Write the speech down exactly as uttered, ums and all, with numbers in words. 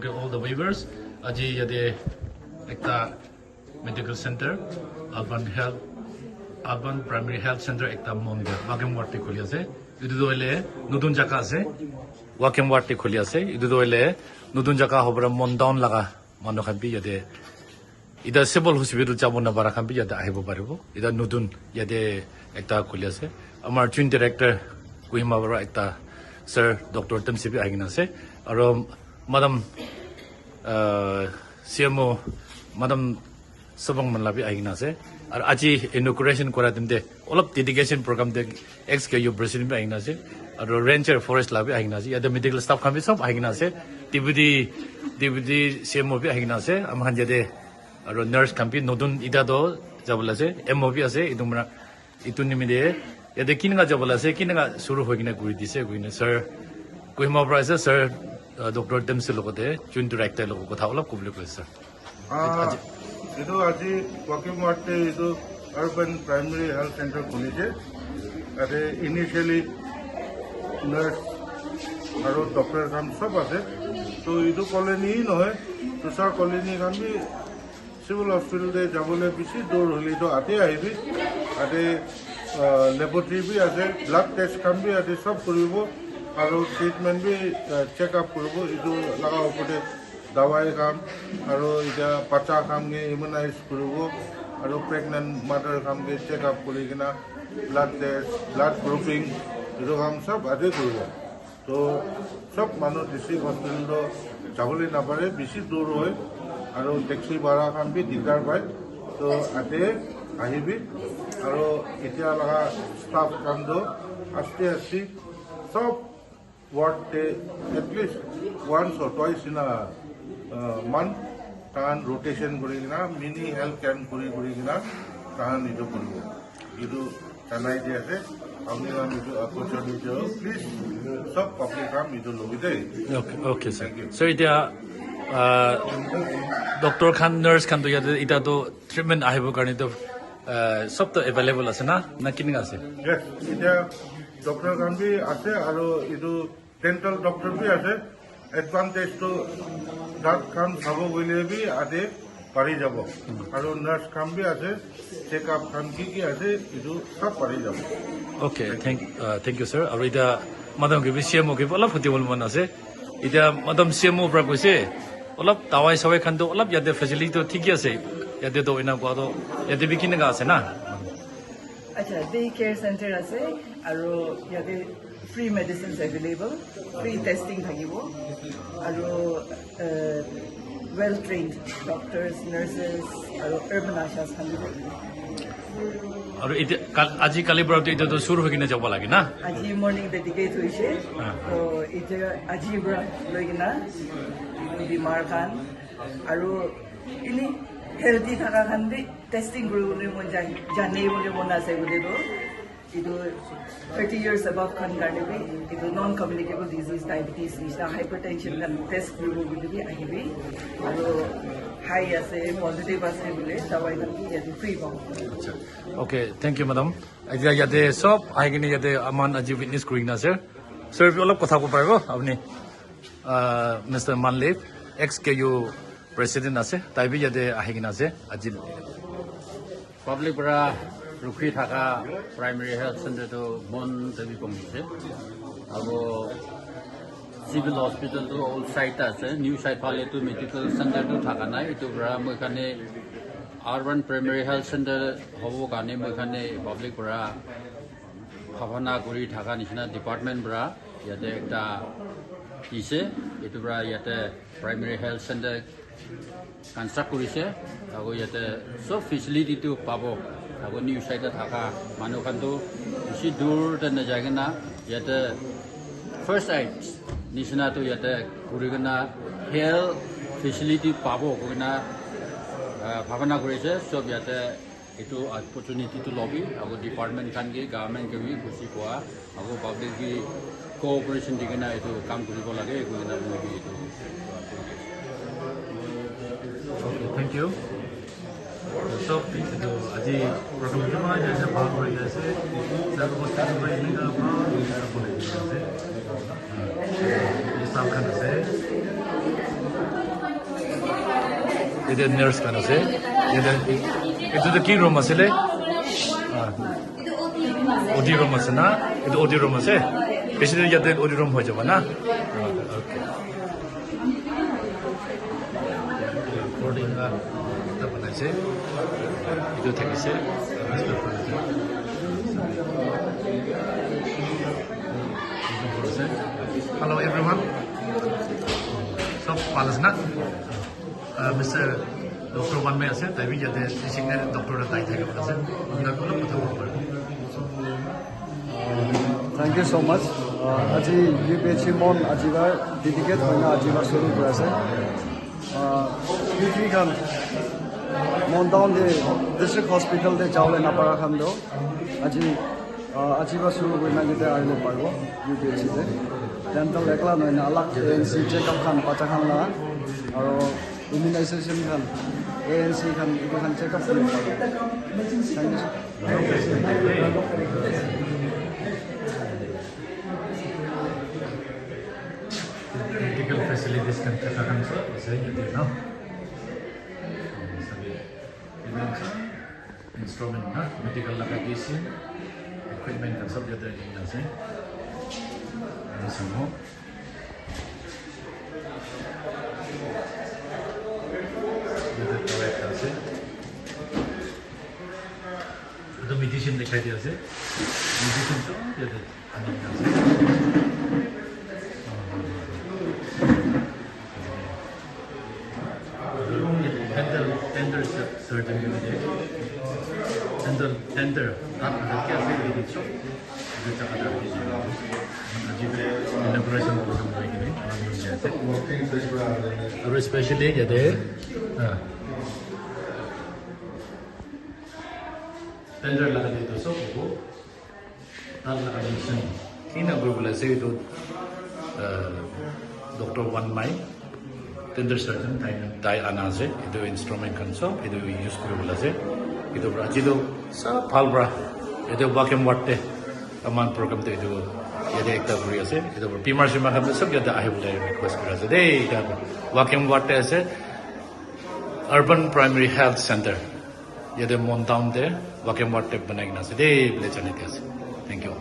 Okay, all the viewers, aji yate ekta medical center, urban health, urban primary health center ekta Mon te, Wagiem Ward te khuli ase. Etu tu hoile notun jaga ase, Wagiem Ward te khuli ase. Etu tu hoile notun jaga hobo para Mon town laga manu khan bi yate, ita civil hospital jabo na para khan bi yate ahibo paribo. Ita notun yate ekta khuli ase. Amar joint director Kohima para ekta sir Doctor Temsi bi ahikena ase. Aro madam, uh, C M O, madam Sabang Manla bi ahikena ase. Aro aji inauguration kora time te olop dedication program te ex K U president bi ahikena ase. Aro ranger forest la bi ahikena ase. Yate medical staff khan bi sob ahikena ase. Deputy, deputy C M O bi ahikena ase. Ama khan yate aro nurse khan bi notun ita toh jabo la ase. M O bi ase. Etu mara, etu nimite yate kinaka jabo la ase, kinaka shuru hoi kena kuri dise koina sir Kohima para ase, sir, uh, Doctor Temsi logote joint director logo kotha olop kobole koise sir. Ah, etu aji Wagiem Ward te etu urban primary health center khulise. Tate initially nurse aru doctor khan sob ase. To etu colony hi nohoi, dusra colony khan bi civil hospital te jabole bishi dur hole to ate ahibi. Ate, ah, laboratory bi ase, blood test khan bi ate sob kuribo, aru treatment bi, ah, check up kuribo. Etu laga upor te dawai khan, aru etiya bacha khan ke immunize kuribo, aru pregnant mother khan ke check up kuri kena blood test, blood grouping, etu khan sob ate kuribo. To sob manu district hospital to jabole napare, bishi dur hoi, aru taxi bhara khan bi digdar pai. To ate ahibi, aru etiya laga staff khan to aste aste sob ward te at least once or twice in a, uh, month tahan rotation kuri kena mini health camp kuri kuri kena tahan etu kuribo. Etu janai di ase, apni khan etu opportunity ho, please sob public khan etu lobi de. Okay, okay, sir. Thank you. Sir, etiya, uh, doctor khan, nurse khan to yate etiya to treatment ahibo karne to, uh, sob to available ase na, na kinaka ase? Yes, etiya doctor khan bi ase aru etu dental doctor bi ase. Advantage to daat khan sabo koile bi ate pari jabo. Aru nurse khan bi ase, check up khan ki ki ase, etu sob pari jabo. Okay, thank, uh, thank you, sir. Aru etiya madam ke bi C M O ke bi olop huti bole mon ase. Etiya madam C M O para koise, olop dawai sawai khan to olop yate facility to thik hi ase. Yate to ena koa to, yate bi kinaka ase na? Acha, day care center ase, aru yate free medicines available, free testing thakibo, aru, uh, well trained doctors, nurses, aru urban ashas khan bi thakibo. Aru etiya kal-, aji kali para to etiya to shuru hoi kena jabo lage na? Aji morning dedicate hoise. Ah. To etiya aji para loi kena bimar khan aru ini healthy thaka khan bi testing kuribole mon jai, jane bole mon ase koile to, etu thirty years above khan karne bi, etu non communicable disease, diabetes nishina, hypertension khan test kuribo koile bi ahibi. Aru high ase, positive ase koile, dawai khan bi yate free pabo. Acha. Okay, thank you, madam. Etiya yate sob ahi kena yate aman aji witness kuri kena ase. Sir, olop kotha kobo paribo apni? Uh, Mister Manlip, ex K U president ase, tai bi yate ahi kena ase aji. Public para rukhi thaka primary health center to Mon te bi pahunchise. Aru civil hospital to old site te ase, new site phale to medical center to thaka nai. Etu para moi khan urban primary health center hobo karne moi khan public para bhabana kuri thaka nishina department para yate ekta dise, etu para yate primary health center construct kurise, aru yate sob facility tu pabo, aru new site te thaka manu khan tu bishi dur te najai kena yate first aid nishina tu yate kuri kena health facility pabo koi kena, ah, bhabana kurise. Sob yate etu opportunity tu lobi, aru department khan ke, government ke bi khushi kua, aru public bi cooperation di kena etu kam kuribo lage, etu kena moi bi etu. Okay, thank you. So, etu aji program tu moi jaise bhal kuri jaise. Sir, ko thank you very much. Staff khan ase. Yate nurse khan ase. Yate, etu tu ki room ase le? Ah. O D room ase na? Etu O D room ase? Patient yate O D room hoi jabo na? Ah, okay. Recording la ekta banai ase. Etu thaki ase. Hello everyone. Sob bhal ase na? Uh, Mister Doctor Wanmai ase, tai bi yate teaching doctor tai thaki ase. Apuni khan olop kotha kobo paribo. Thank you so much. Uh, aji U P H C Mon aji para dedicate hoina aji para shuru kuri ase. Uh, U P khan Mon town te district hospital te jabole napara khan toh aji, uh, aji para shuru kurina yate ahibo paribo U P H C te. Dental ekla nohoi na alag A N C checkup khan bacha khan la aro immunization khan, A N C khan, etu khan checkup kuri paribo. Thank you. Medical facilities khan thaka khan sob ase yate, no? Sabi, instrument na, medical laga bi ase, equipment khan sob yate rakhi kena ase. Aro samo. Yate toilet ase. Etu medicine dikhai di ase. Medicine sob yate ani kena ase. Dental, dental surgeon khan ase. Dental, dental, daat khan ki ase, etu sob etu jaga te rakhi dise. Aji inauguration program hoi kene, aru especially yate, ah, dental laga te etu sob hobo. Tahan laga mission kina kuri bole ase etu, uh, Doctor Wanmai, dental surgeon, tai, tai ana ase. Etu instrument khan sob etu use kuri bole ase. Etu para aji toh sob bhal para etu Wagiem ward te aman program te etu yate ekta kuri ase. Etu para bimar simar khan toh sob yate ahi bole request kuri ase de. Etu Wagiem ward te ase, Urban Primary Health Center. Yate Mon town te Wagiem ward te banai kena ase de, bole jane di ase. Thank you.